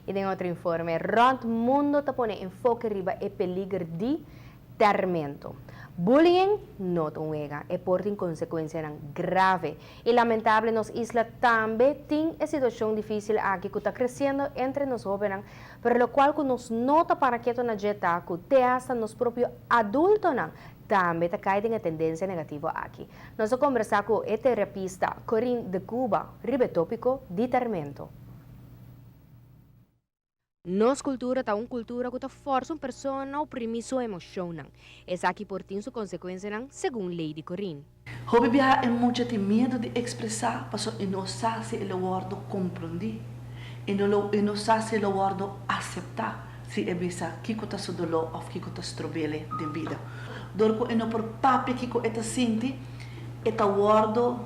Y den otro informe, rond mundo ta pone enfoke riba e peliger di termento. Bullying no ta un wega, e por tin consecuencianan grave. Y lamentable, nos isla tambe tin e situacion dificil aki cu ta creciendo entre nos hobennan, pero locual cu nos no ta para keto na dje ta cu te hasta nos propio adultonan tambe ta cay den e tendencia negativo aki. Nos a combersa cu e terapista Corinne de Cuba riba e topico di termento. Nos cultura ta un cultura cu ta forsa un persona oprimi su emocionnan. Esaki por tin su consecuencianan, segun Lady Corinne. Hopi biaha e mucha tin miedu di ekspresá pasobra e no sa si e lo wòrdu komprondí, e no lo e no sa si e lo wòrdu aseptá si e bisa kiko ta su doló òf kiko ta strob'el den bida. Dor ku e no por papia kiko e ta sinti, e ta wòrdu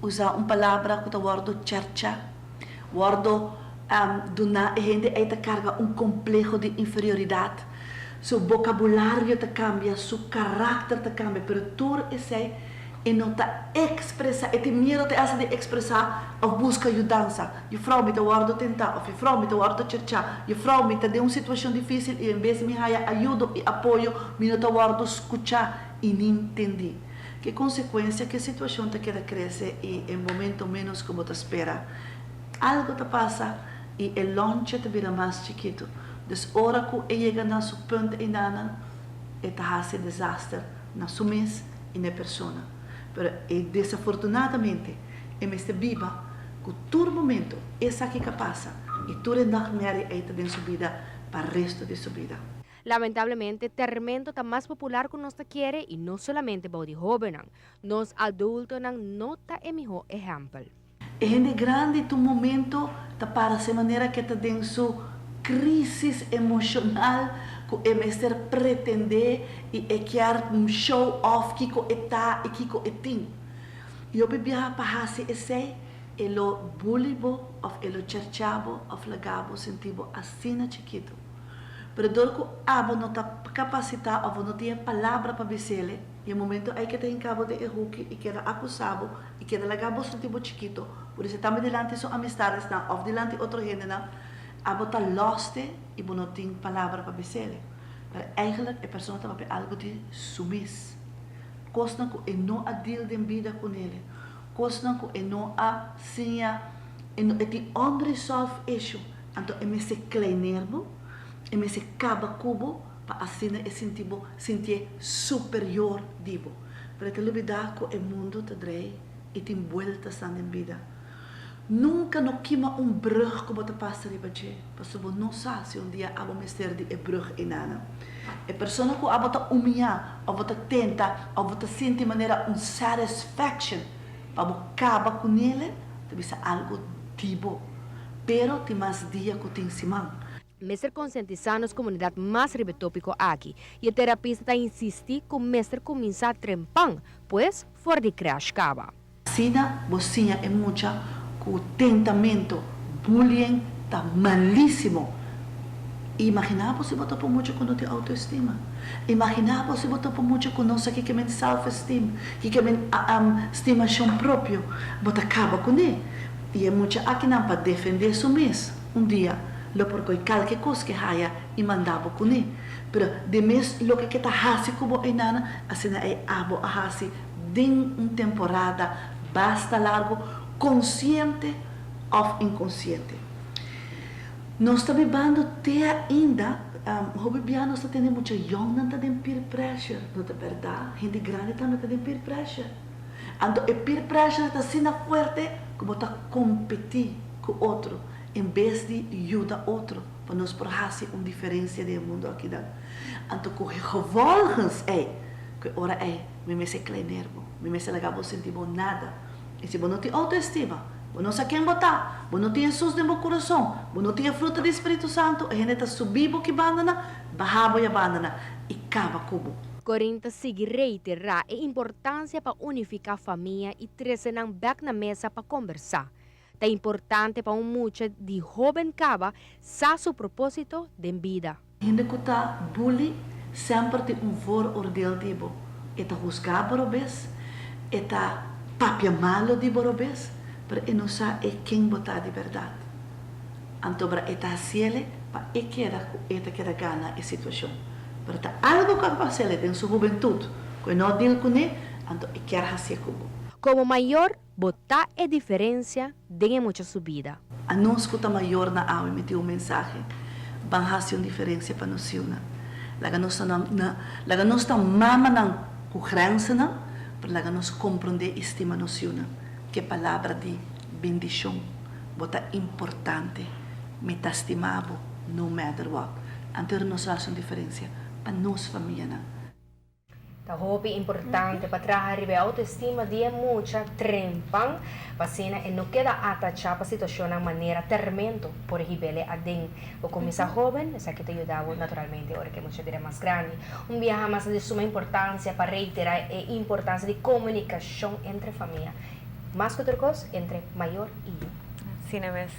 usa un palabra ku ta wòrdu chèrchá, Wordo duna e hende ei ta carga un compleho di inferioridad. Su vocabulario ta cambia, su caracter ta cambia, pero tur esei e no ta expresa, e tin miedo te hasta di expresa of busca yudansa. Juffrouw, mi ta wordo tenta of juffrouw, mi ta wordo chercha, juffrouw, mi ta den un situacion dificil y en bes mi haya ayudo y apoyo, mi no ta wordo scucha y ni ntendi. Ki konsekuensia ku e situashon ta keda krese i e momento ménos ku bo ta spera, algu ta pasa i e lonche ta bira mas chikitu. Dus ora ku e yega na su punt einanan, e ta hasi desaster na su mes i na e persona. Pero e desafortunadamente e mester biba ku tur momento esaki ka pasa i tur e nachtmerrie ei ta den su bida pa resto di su bida. Lamentablemente, termento ta mas popular ku nos ta kere i no solamente bou di hóbennan. Nos adultonan no ta e mihó ehèmpel. E hende grandi ta un momento ta para se manera ke ta den su crisis emocional ku e mester pretende i e kier show off kiko e ta i kiko e tin. I hopi biaha pa hasi esei e lo bully bo of e lo chercha bo of laga bo sinti bo asina chikitu. Pero dor ku abo no ta kapasitá òf bo no tin e palabra pa bis'el, i e momento ei ke ta hinká bo den e huki i keda akusá bo i keda laga bo sinti bo chikito, por esei tambe dilanti su amistadesnan òf dilanti otro hendenan, abo ta lòste i bo no tin palabra pa bis'el. Pero eigentlik e persona ta papia algu di su mes. Kosnan ku e no a deal den bida kuné, kosnan ku e no a siña, e no e tin unresolved issue. Anto e mester kleineer bo, e mester kaba ku bo pa asina e sinti bo sintié superior di bo. Pero e ta lubidá ku e mundu ta drei i tin bueltasnan den bida. Nunka no kima un brùg ku bo ta pasa riba dje, pasobra bo no sa si un dia abo mester di e brùg einanan. E persona ku abo ta humiyá òf bo ta tenta òf bo ta sinti manera un satisfaction pa bo kaba ku nele, ta bisa algu di bo. Pero tin mas dia ku tin siman. Mester konsientisá nos komunidat mas riba e tópiko aki i e terapista ta insistí ku mester kuminsá trempan, pues for di krèsh kaba. Asina bo siña e mucha ku tentamentu, bullying, ta malísimo. Imaginá bo si bo topa un mucha ku no tin outoestima. Imaginá bo si bo topa un mucha ku no sa kiko men self-esteem, kiko men stimashon propio. Bo ta kaba kuné. I e mucha akinan pa defendé su mes un dia lo por koe kalke kos ke haya i manda bo kuné. Pero di mes loke ke ta hasi ku bo einana, asina ei abo a hasi den un temporada basta largu, konsiente òf inkonsiente. Nos ta bibando te ainda, hopi bia nos ta tende mucha yòngnan ta den peer pressure, no ta bèrdat? Hende grandi tambe ta den peer pressure. Anto e peer pressure ta asina fuerte ku bo ta kompetí ku otro en bes di yuda otro pa nos por hasi un diferensia den e mundu akinan. Anto ku e gevolgens ei, ku e ora ei mi mester kleiner bo, mi mester laga bo sinti bo nada. I si bo no tin outoestima, bo no sa ken bo ta, bo no tin Hesus den bo kurason, bo no tin e fruta di Spiritu Santu, e hende ta subi bo ki bandanan, baha bo ya bandanan i kaba ku bo. Corinne ta sigui reiterá e importansia pa unifiká famia i trese nan bèk na mesa pa kombersá. Ta importante pa un mucha di hóben kaba sa su propósito den bida. Hende ku ta bully semper tin un vooroordeel di bo. E ta husgá bo robes, e ta papia malu di bo robes, pero e no sa e ken bo ta di bèrdat. Anto bra e ta hasiele pa e keda ku e ta keda gana e situashon. Pero ta algu ku a pasele den su hubentut ku e no a deal kuné, anto e kier hasié ku bo. Komo mayor bo ta e diferensia den e mucha su bida. Anos ku ta mayornan awe mi tin un mensahe, ban hasi un diferensia pa nos yunan. Laga nos ta na laga nos ta mamanan ku grensennan, pero laga nos komprondé i stima nos yunan. Ke palabra di bendishon bo ta importante, mi ta stima bo no matter what. Anto nos a hasi un diferensia pa nos famianan. Ta hopi importante pa traha riba e autoestima di e mucha trempan pa asina e no keda atachá pa situashonnan manera termento por hib'el aden. Bo kuminsá hóben, esaki ta yuda bo naturalmente ora ku e mucha bira mas grandi. Un biaha mas ta di suma importansia pa reiterá e importansia di komunikashon entre famia, mas ku tur kos entre mayor i yu. Asina mes.